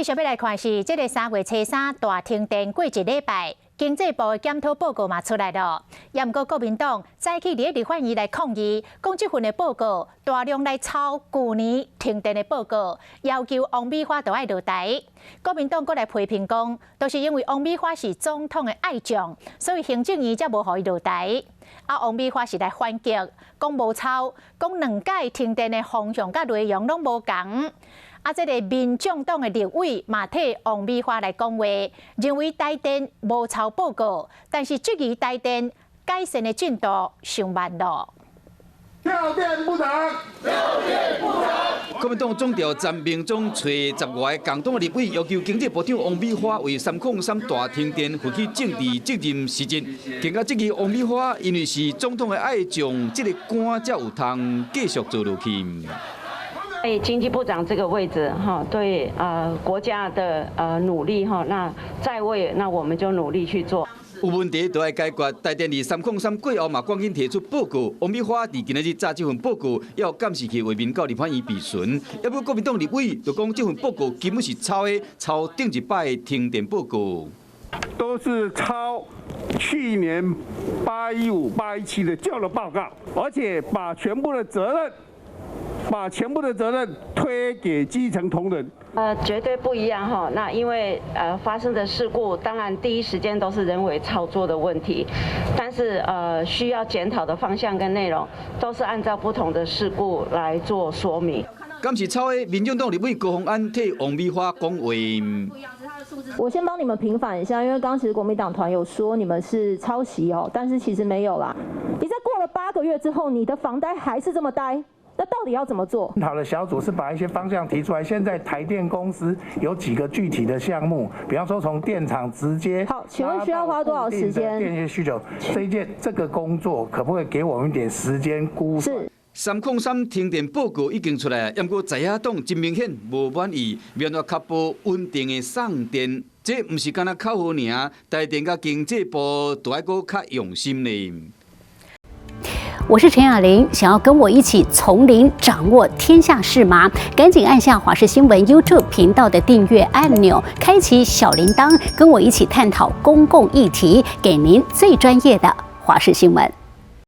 續欲來看是這个3月初3大停電過一禮拜，經濟部的檢討報告嘛出來囉。也毋過國民黨早起佇立法院來抗議，講這份的報告大量來抄舊年停電的報告，要求王美花都愛落台。國民黨閣來批評講，都是因為王美花是總統的愛將，所以行政院才無予伊落台。啊，王美花是來反擊，講無抄，講兩屆停電的方向佮內容攏無仝。啊，這个民眾黨的立委嘛替王美花來講話，認為台電無抄報告，但是質疑台電改善的進度傷慢囉。跳電不漲，跳電不漲。國民黨總召詹銘宗揣10外个共黨立委，要求經濟部長王美花為303大停電負起政治責任時陣，更加質疑王美花因為是總統的愛將，這个官才有通繼續做落去。對經濟部長這個位置，哈，對國家的努力，哈，那在位，那我們就努力去做。有問題就愛解決。台電佇303過後嘛，趕緊提出報告。王美花佇今仔日早這份報告，要監視器畫面到立法院備詢。抑閣國民黨立委就講，這份報告根本是抄的，抄頂一擺的停電報告，都是抄去年815、817的舊的報告，而且把全部的責任推給基層同仁。絕對不一樣哈。那因為發生的事故，當然第一時間都是人為操作的問題，但是需要檢討的方向跟內容，都是按照不同的事故來做說明。敢是抄的，民進黨立委高虹安替王美花講話。我先幫你們平反一下，因為剛剛其實國民黨團有說你們是抄襲哦，但是其實沒有啦。你在過了8個月之後，你的房貸還是這麼呆。那到底要怎麼做？好的小組是把一些方向提出來。現在台電公司有幾個具體的項目，比方說從電廠直接好，請問需要花多少時間？電力需求這一件這個工作，可不可以給我們一點時間估算？是。303停電報告已經出來，毋過在野黨真明顯無滿意，欲按怎確保穩定的送電，這毋是干焦口號爾，台電佮經濟部都愛閣較用心呢。我是陳雅玲，想要跟我一起從零掌握天下事嗎？趕緊按下華視新聞 YouTube 頻道的訂閱按鈕，開啟小鈴鐺，跟我一起探討公共議題，給您最專業的華視新聞。